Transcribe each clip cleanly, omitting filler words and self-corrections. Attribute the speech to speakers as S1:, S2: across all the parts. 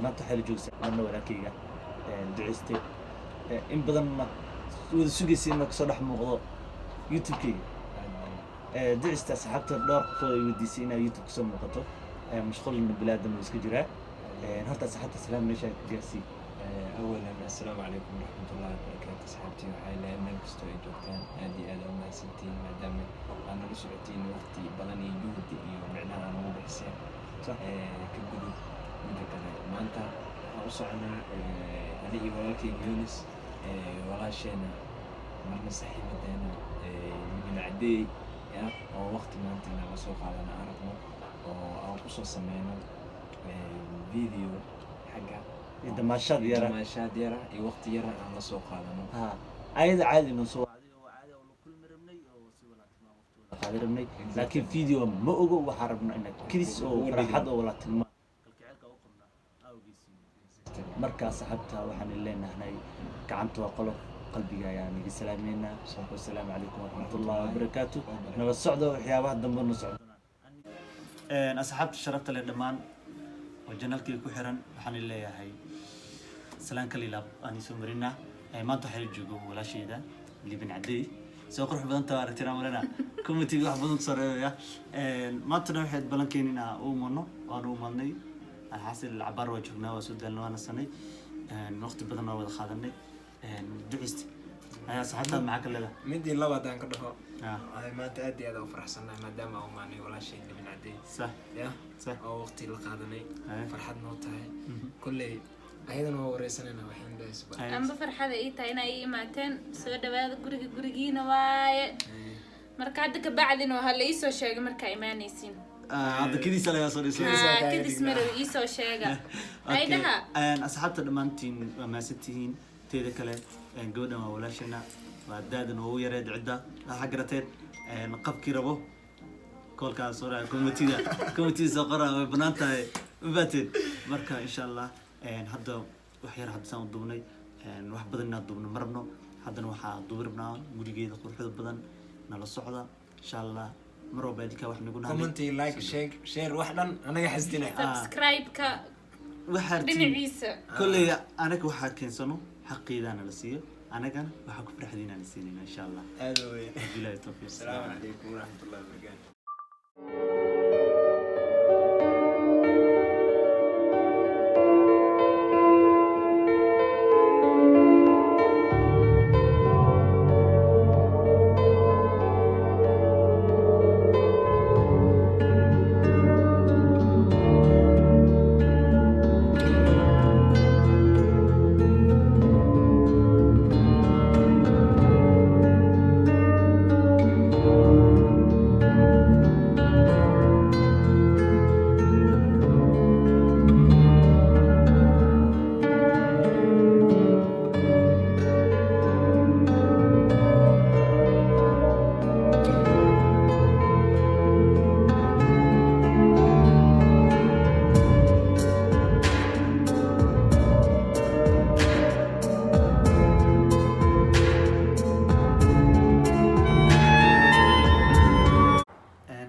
S1: Maanta waxaa la joogsaa marna walaalkayga Duceyste, in badanna wada sugaysa inuu kasoo dhex muuqdo YouTube-kayga. Duceyste, asxaabta dhowr qofood ay weydiisay inaa YouTube kasoo muuqato. Mashquulna bilaadan wuu iska jiraa. Horta asxaabta salaam meesha ka gaarsii.
S2: Awalan, assalaamu calaykum waraxmatullahi wabarakaatu. Asxaabtii waxay leeyahay meel kastoo ay joogtaan, aad iyo aad aa umahadsantihiin maadaama aad nala socotiin, waqti badan iyo juhdi iyo micnaha aan ugu bixiseen. Ka gudub midda kale, maanta waxaan u soconaa ani iyo walaalkayga Yunis, walaasheena, marna saaxiibadeena, Libin Cadeey ya, oo waqti maanta inaan la soo qaadana aan rabno oo aan kusoo sameyno video xagga
S1: iyo damaashaad yara.
S2: Damaashaad yara iyo waqti yara aan la soo qaadano.
S1: Ha, ayada caadi noo soo wacday oo caadi oo la kulmi rabnay oo si walaaltinimo waqti wada qaadan rabnay, laakiin video ma ogo. Waxaan rabnaa inaa kedis oo
S2: ugu
S1: farxad
S2: dhigno.
S1: Oo walaaltinimo kalgaceylka u qabnaa awgiisiin. Marka asxaabta waxaan leenahay gacanta waa qolof qalbiga ayaan iga salaameynaa. Wasalaamu calaykum waraxmatullahi wabarakaatu. Nala socdo waxyaabaha dambe noo socdonaan. Asxaabta sharafta leh dhammaan oo channelkayga ku xiran, waxaan leeyahay salaan kalilaab aan isoo marinaa. Maanta waxaa la joogo walaashayda Libin Cadey, soo qurux badan taa aragtina malena commentiga wax badan kusoo reebaya. Maantana waxayd ballan inaa u imano, waanu imanay. Alxaasil, cabaar waa joognaa, waa soo daalnay, waa nasanay, waqti badan waa wada qaadanay. Duceyste ayaa asxaabtaad maxaa ka leedahay?
S2: Midii labaad aan ka dhaho,
S1: Ah,
S2: ay maanta aad iyo aad u faraxsannahay maadaama aan umaanay walaashay Libin Cadey
S1: sax
S2: ya
S1: sax
S2: oo waqti la qaadanay.
S1: Aye.
S2: Farxad noo tahay kolley, ayadana waa wareysanayna waxaan dhahaysba.
S1: Aye.
S3: Amba farxada ii tahay inay ii imaateen. Soo dhawaada, guriga gurigiina waaye. Marka hadda kabacdina waa la iisoo sheegay markaa imaanaysiin.
S1: Ah, hadda kadiisa lagaa soo dhisay.
S2: Kadiisa
S3: Haa,
S2: kaaga
S3: kadis
S2: dhignaa.
S3: Marow iisoo sheega ay dhaha.
S1: Asxaabta dhammaantiin waa mahadsantihiin. Teeda kale, gabadhan waa walaashana, waa daadan ugu yareed cidda, waxaa garateen. Qabkii rabo koolkaa soo raaca, commentida soo qora, way banaan tahay, ma baateen. Marka insha Allah, hadda wax yar hadda saan u duubnay, wax badan inaan duubno ma rabno. Haddana waxaa duubi rabnaa gurigeeda quruxda badan. Nala socda insha Allah, mar walba idinkaa wax nagu nahay.
S2: Comment, like, share, wax dhan anaga xasdinay.
S3: Subscribe-ka
S1: waxaa
S3: dhinaciisa.
S1: kolley anaga waxaa keensano xaqiidaana la siiyo, anagana waxaa ku farxdiinaan siinayna insha Allah.
S2: Aad u weyn.
S1: Bilahi tawfiiq.
S2: Asalaamu calaykum waraxmatullahi wabarakaatu.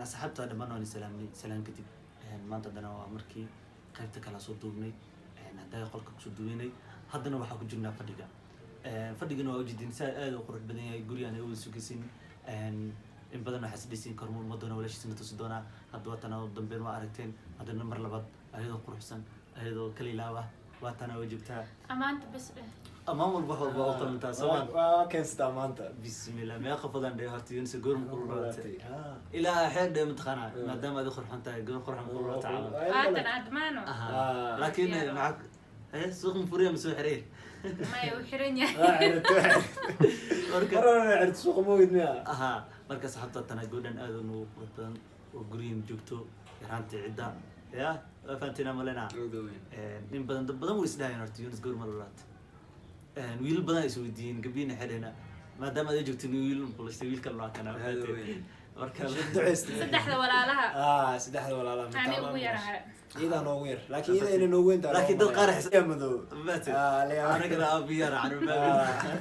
S1: Asxaabta dhammaan waan salaamnay. Salaan kadib, maanta haddana waa markii qaybta kala soo duubnay. Haddaa qolka kusoo duubanay, haddana waxaa ku jirnaa fadhiga. Fadhigana waa ujeedin saa aad u qurux badan yahay gurigaan ay uwada sugaysin. In badan waxaa isdhisin kormo ma doona walaashiisna tusi doonaa. Hadda waa tana u dambeyn, waa aragteen. Haddana mar labaad ayadoo quruxsan, ayadoo kalilaab ah, waa tana waa joogtaa.
S3: Amaanta bes dheh.
S1: Amaan walba wax walba oo qalantaa soomaan.
S2: Waa keensataa maanta.
S1: Bismillah, meeqa qofodaan dhe horta Yunus goor ma kululaatay ilaa xeer dhe mataqaanaa, maadaama aad qurxan tahay, goor qurxan kululaatay camal.
S3: Haatan admaano.
S1: Aha. Laakiin maxaa suuq ma furiya ma soo xirey?
S3: Maya, uu xiran yahay.
S1: Marka
S2: Marana cirto suuqa moogid miya?
S1: Aha, marka saxaabta tana gabadhan aad u nagu qurux badan oo gurigan joogto, yaraanta cidda ya waa fahanteen malena. In badan dad badan way isdhahayeen horta Yunus goor ma lulaatay. Wiilal badan ay isweydiiyeen, gabdhiina xidhayna maadaama aad joogtin wiil qulashtay, wiilka loo kana.
S2: Aad u weyn.
S1: Marka
S3: Saddexda walaalaha.
S2: Ah, saddexda walaalaha.
S3: Ani ugu yarahay.
S2: Iyadaa noogu yar, laakiin iyada inay noogu weyn tahay.
S1: Laakiin dad qaar
S2: madow.
S1: Maate.
S2: Ah,
S1: anagana aabiyaa raacnay.